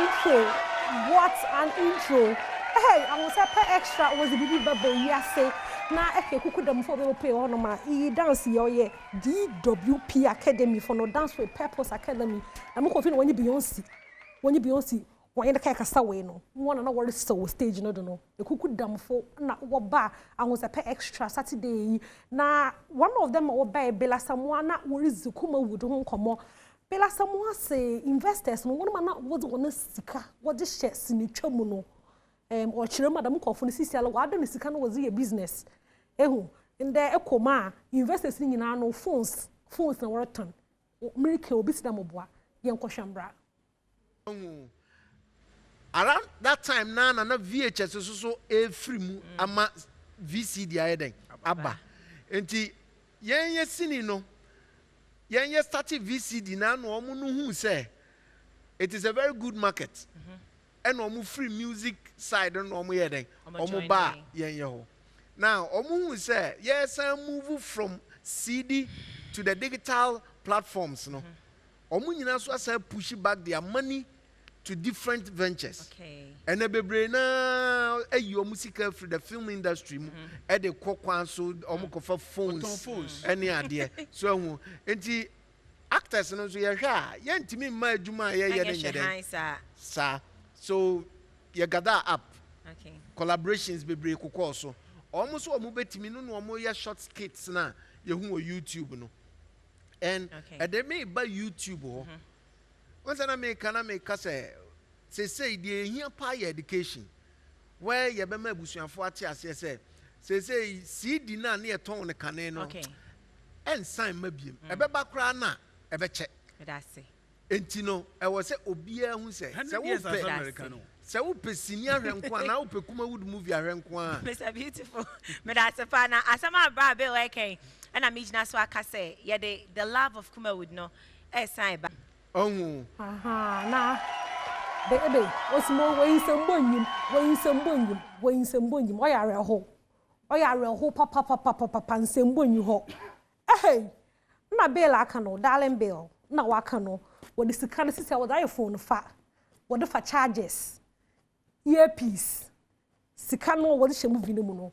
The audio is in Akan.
Intro! What an intro! Hey, Ahosɛpɛ Extra wɔdze biribi bɛba wiase na ɛhwɛ kuku dɛmfo a wɔbɛpue hɔnom a, iyi dance yɛ ɔyɛ DWP Academy fo no, Dance with Purpose Academy. Na mokɔ fie na wɔnye Beyonce, wɔnye Beyonce wɔnye no kɛkasa wei no, wɔn na na wɔresaw wɔ stage no do no. Ekuku damfo na wɔba Ahosɛpɛ Extra Saturday yi, na one of them a wɔbae, Bella Samoa, na wɔredzi Kumawood ho nkɔmmɔ. Bella Samoa se investors no, wɔn ma na wɔdze wɔn sika wɔdze hyɛ sinitwa mu no, ɔkyerɛ mu adam nkɔfo no sisi ala wɔada ne sika no wɔdze yɛ business. Ehu ndɛ ɛkɔ mu a, investors no nyinaa no, phones phones na wɔretɔn. Mmirika obi si dɛ mɔboa yɛn nkɔhwɛ mbra. Around that time na VHS so so efiri mu ama VCD ayɛ dɛn aba. Nti yɛn yɛ sini no, yɛn yɛ start VCD na wɔn no hu sɛ it is a very good market, ɛna wɔn firi music side no na wɔn yɛ dɛn, wɔn ba yɛn yɛ hɔ. Now wɔn hu sɛ yɛsan move from CD to the digital platforms no, wɔn nyinaa so asan push back their money to different ventures. Ɛnna bebree naa ayi wɔn sika firi the film industry mu ɛde kɔ kwan so, wɔn kɔfa phones ɛne adeɛ so ɛho. Nti actors no nso, yɛhwɛ a, yɛntumi mma adwuma a yɛyɛ no nyɛ dɛ saa, so yɛ gather up collaborations bebree kokɔɔ so. Wɔn nso wɔn bɛtumi no na wɔn yɛ short skits na yɛhu wɔ YouTube no, and ɛde mi ba YouTube hɔ. Wɔn sɛ na meka sɛ seesei deɛ ehia paa yɛ education where yɛbɛma abusuafoɔ ate aseɛ sɛ seesei CD na ne yɛtɔn no kane no ɛnsan mma biem. Ɛbɛba koraa na ɛbɛkyɛ. Nti no ɛwɔ sɛ obiara hu sɛ wopɛ sini ahwɛ nko a na wopɛ Kumawood movie ahwɛ nko a. Mr Beautiful, medase paa. Na asɛm a bra Bill ɛkɛn ɛna megyina so aka sɛ yɛde The Love of Kumawood no ɛsan ba. Ɔhu. Na de ebe osimo wɔyi nsɛmbɔ nyim, wɔyi nsɛmbɔ nyim, wɔyi nsɛmbɔ nyim. Ɔyɛ awerɛho, ɔyɛ awerɛho papapapapapa. Nsɛmbɔ nyi hɔ. Ɛhɛn na Bill aka no, Darling Bill na waka no, wɔde sika no sisi a wɔde ayɛ phone fa, wɔde fa charges, earpiece, sika no wɔde hyɛ movie no mu no.